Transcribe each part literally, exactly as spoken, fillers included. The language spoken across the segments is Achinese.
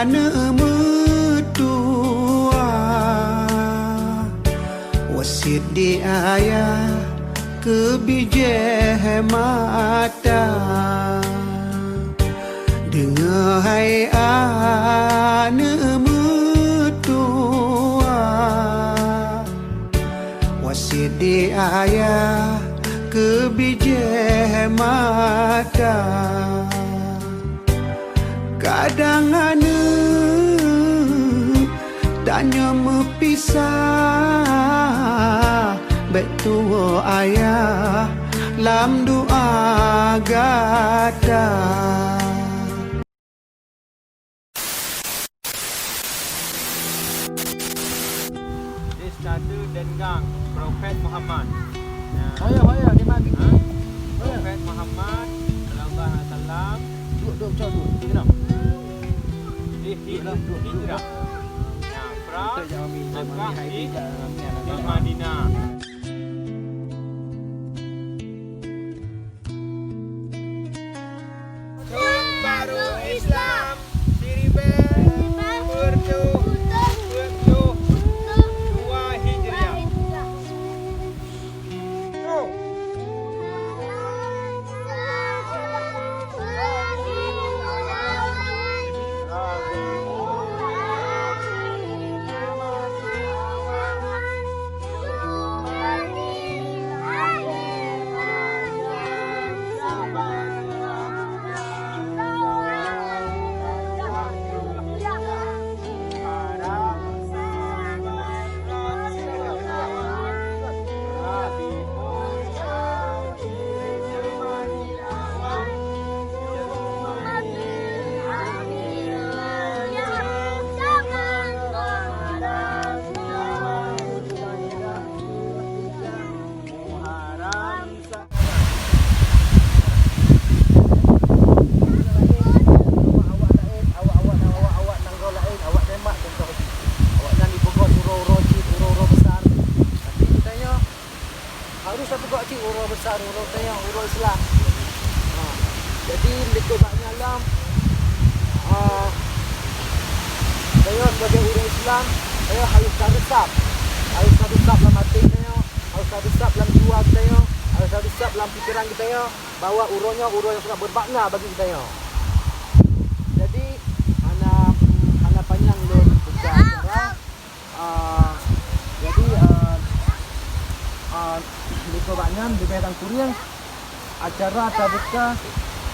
Aneuk meutuah, wasiet di ayah keu bijéh mata. Deungoe hai aneuk meutuah, wasiet di ayah keu bijéh mata. Kadang aneuk tanyoe meupisah, bék tuwoe ayah lam doa gata. Destadu Denggang, Profet Muhammad. Nah. Hoyo, hoyo, di mana? Ha? Hoyo. Profet Muhammad, sallallahu alaihi wasallam. Duduk, duduk, duduk, duduk. Sini, dong. Di, di, duduk, duduk, duduk. Hijrah. Nah, from Mekah di, di Madinah. Thon barô Islam siribèe peuet reutôh peuet ploh dua Hijriah. Harus tapeugot cit uroe besar, uroe tanyoe, uroe Islam. Ha. Jadi, likot bak nyan lom, ha, tanyoe sibagai ureueng Islam, tanyoe harus tareusab. Harus tareusab lam até tanyoe, harus tareusab lam jiwa tanyoe, harus tareusab lam pikeran tanyoe, bahwa uroe nyoe uroe nyang sangat bermakna bagi tanyoe. Jadi, hana, hana panyang lôn peugah acara. Ah, jadi, ah, ah, likot bak nyan leubeh dan kureueng acara tabuka,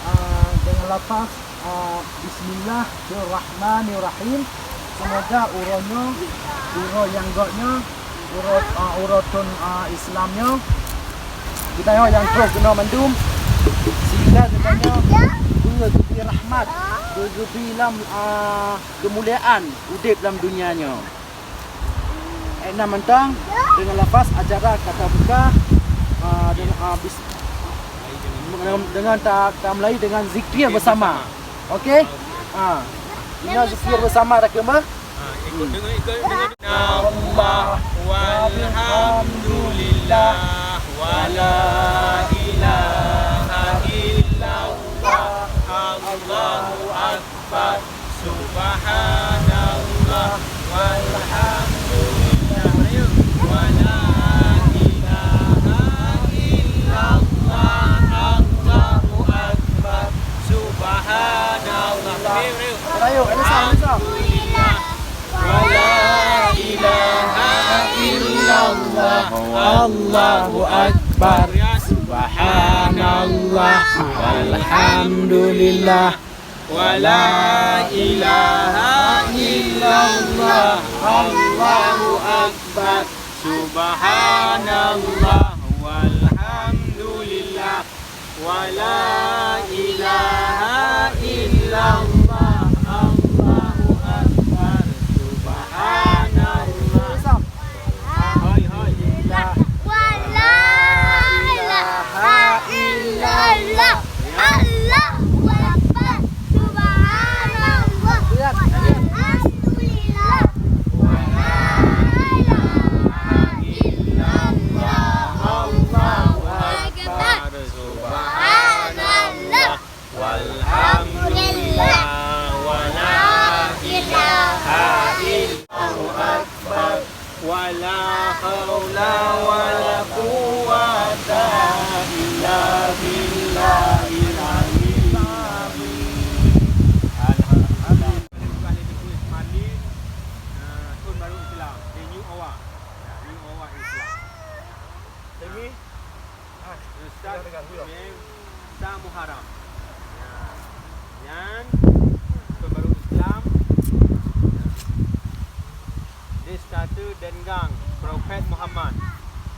ah, dengan lafaz, ah, Bismillahirrahmanirrahim. Semoga uroe nyoe, uroe nyang göt nyoe, uroe, ah, uroe thon, ah, Islam nyoe, geutanyoe nyang troh keunoe mandum, sehingga geutanyoe beugeubri rahmat, beugeubri lam, ah, keumuliaan udeb lam dunia nyoe. Enam mantong dengan lafaz acara ka tabuka, ah, dengan, ah, bis-, dengan, dengan ta-, tamulai dengan zikir bersama. Okey? Ah. Inoe zikir bersama dah keumah. Ah, ikut dengan, ikut dengan. Allah walhamdulillah wala ilaha illallah, Allahu akbar. Subhanallah walhamdulillah wala ilaha illallah, Allahu akbar. Subhanallah. Rayu, ada sama, sama. Alhamdulillah. Wala ilaha illallah. Allahu akbar. Subhanallah. Walhamdulillah. Wala ilaha illallah. Allahu akbar. Subhanallah. Walhamdulillah. Wala ilaha illallah. Allahu akbar. Subhanallah. Hai, hai. Wala ilaha illallah. Allahu akbar. Subhanallah. Walhamdulillah. Wala ilaha illallah. haula wala quwwata illa billahil aliyyil azim. Alhamdulillah. Bukan itu tulis Mali, eh, tahun baru Islam. Dia New Hour. Ya, New Hour Islam. Lagi? Ah, Ustaz dengar, dengar, Imam Sa Muharram. Ya. Nyan, tahun baru Islam. Dia starter dan gang Profet Muhammad.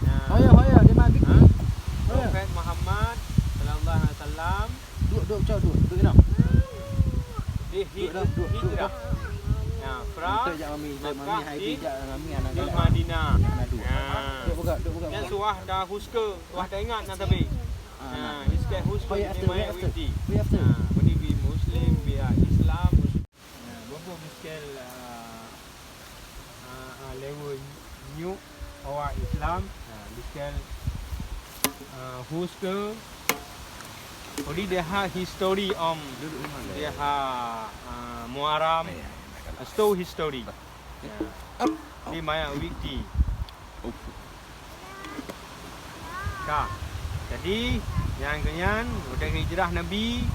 Ya. Oh ya, oh ya, dia mati. Ha? Oh ya. Profet Muhammad sallallahu alaihi wasallam. Duduk, duduk, cok, duduk. Duduk, duduk. Di hi-, Duduk dah, duduk, duduk hijrah. Dah. Ya, from Ikut jak mami, ikut mami, Makkah hai di, bijak mami, anak di galak. Madinah. Anak dua. Ya. Duduk pegang, duduk pegang. Nyan suah dah huske, suah dah ingat nak tapi. Ah, nah. Nah, huske, huske Wait after, ini wait main after, witi. Wait after. Nah, beri bi Muslim, bi Islam. Nah, bobo miskel, ah, ah, ah, level New Hour Islam. Nah, miskel, ah, huske. Jadi dia ha history om dia ha, ah, Muharram. Stone history. Ya. Di maya witi. Ka. Jadi, nyang keunyan, watèe hijrah Nabi,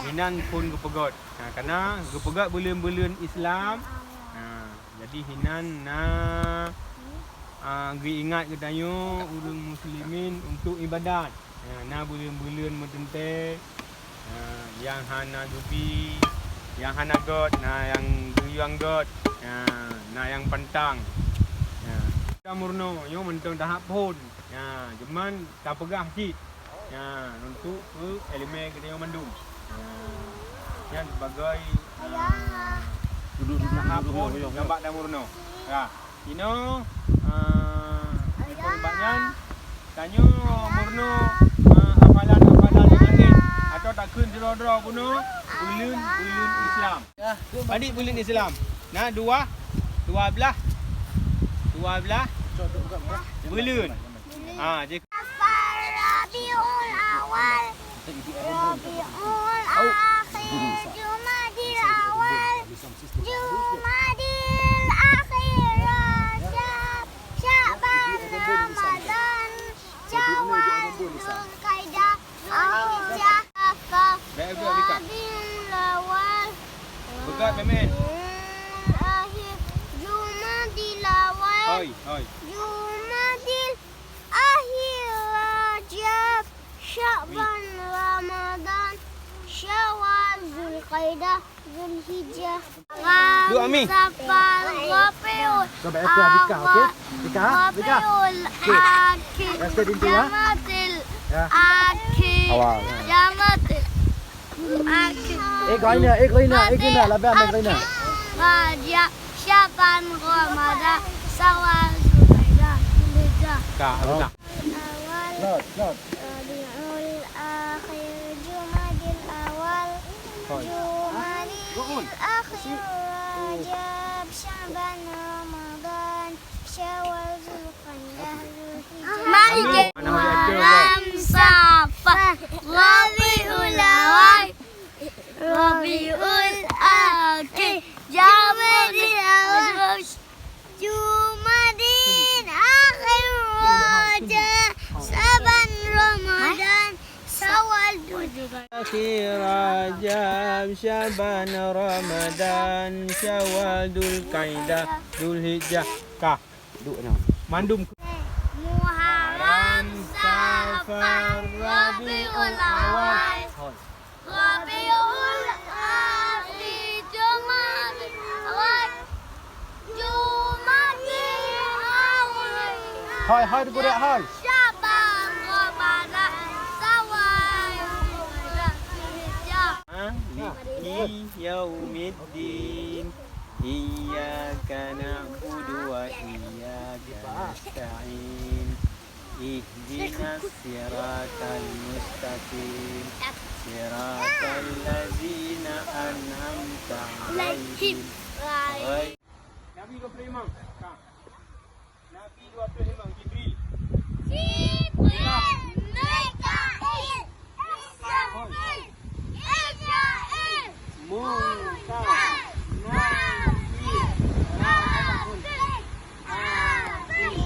hinan phôn geupeugöt. Ha, karena geupeugöt buleuen-buleuen Islam. Ha, jadi hinan na, ah, geuingat geutanyoe ureueng muslimin untuk ibadat. Ya, na buleuen-buleuen meuteuntèe, ya, nyang hana geubi, nyang hana göt, na nyang geuyueng göt, ya, na nyang pantang. Ya. Tameurunoe nyoe mantong tahap phôn. Ya, cuman tapeugah cit. Ya, untuk keu èleumèe geutanyoe mandum. Ya. Nyan sebagai, ah, tahap phôn nibak tameurunoe. Ya. Inoe, eh, daripada nyan, tanyoe meurunoe, eh, hafalan-hafalan nyang laén, atawa takheun sidroe-droe bunoe, buleuen-buleuen Islam. Padit buleuen Islam? Na dua, dua blaih, dua blaih buleuen. Ah, jadi Safar, Rabiul Awal, Rabiul Akhir, Jumadil Awal, Jumadil Akhir, Rajab, Sya'ban, Ramadan, Syawal, Zulkaidah, Zulhijjah, Safar, Rabiul Awal, Rabiul Akhir, Jumadil Awal, Jumadil Akhir, Rajab, Sya'ban, Ramadan, Syawal, Zulkaidah, Zulhijjah, Muharram, Safar, Rabiul Awal, Rabiul Akhir, Jumadil Akhir, Jumadil Akhir, Rabiul Akhir, Rajab, Sya'ban, Ramadan, Syawal, Zulhijjah. Ka, Awal, Rabiul Akhir, Jumadil Awal, Jumadil Akhir, Rajab, Sya'ban, Ramadan, Syawal, Zulkaidah, Zulhijjah, Muharram, Safar, Rabiul Awal, Rabiul Akhir, Jumadil Awal, Jumadil Akhir, Rajab, Sya'ban, Ramadan, Syawal, Dzulhijjah. Akhir Rajab, Sya'ban, Ramadan, Syawal, Dzulkaidah, Dzulhijjah. Ka. Duk na. Mandum. Muharram, Safar, Rabiul Awal. Rabiul Akhir, Jumadil Awal, Jumadil Akhir. Hai, hai, digorek, hai. Sya'ban, Ramadan, Syawal, Zulhijjah. Maliki yaumiddin. Iyyaka na'budu wa iyyaka nasta'in. Ihdinas siratal mustaqim. Siratal ladzina an'amta 'alaihim. Ghair- Nabi dua puluh lima. Ka. Nabi dua puluh lima, Jibril. Jibril, Mikail, Israfil, Israil, Munkar, Munkar, Nakir, Nakir, Atik, Atik,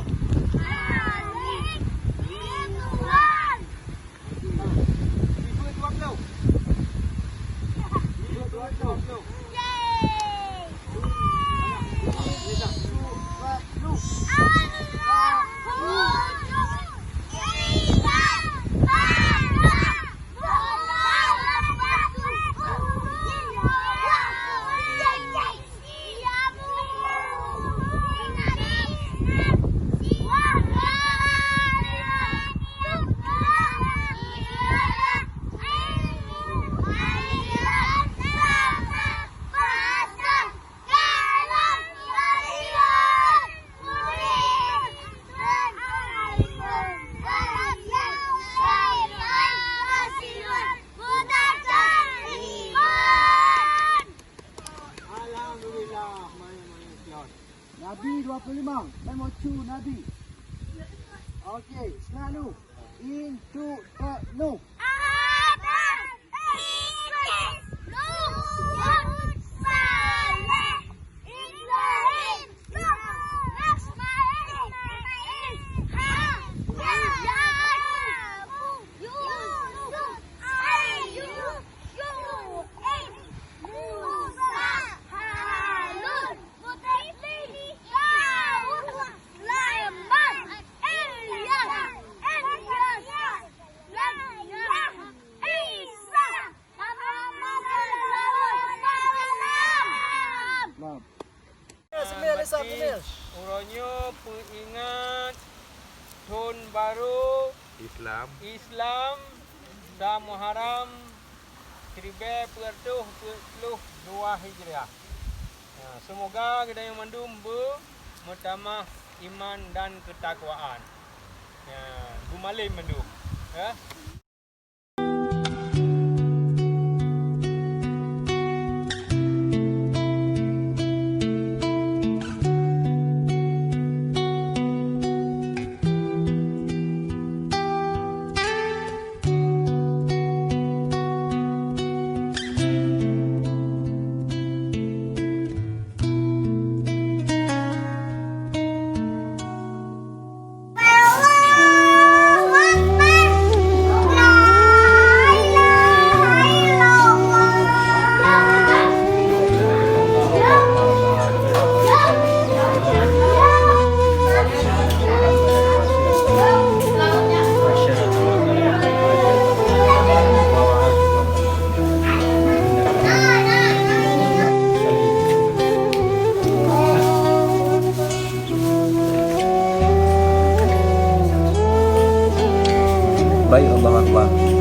Dua puluh lima, memocu Nabi. Okey, seungat nu. Intu tak nu. Nah. Semil, Isam, semil. Uroe nyoe peuingat thon barô Islam. Islam, sa Muharram siribèe peuet reutôh peuet ploh dua Hijriah. Ya, seumoga geutanyoe mandum beumeutamah iman dan keutakwaan. Ya, beumalém mandum. Ya. Baik, Allahu Akbar.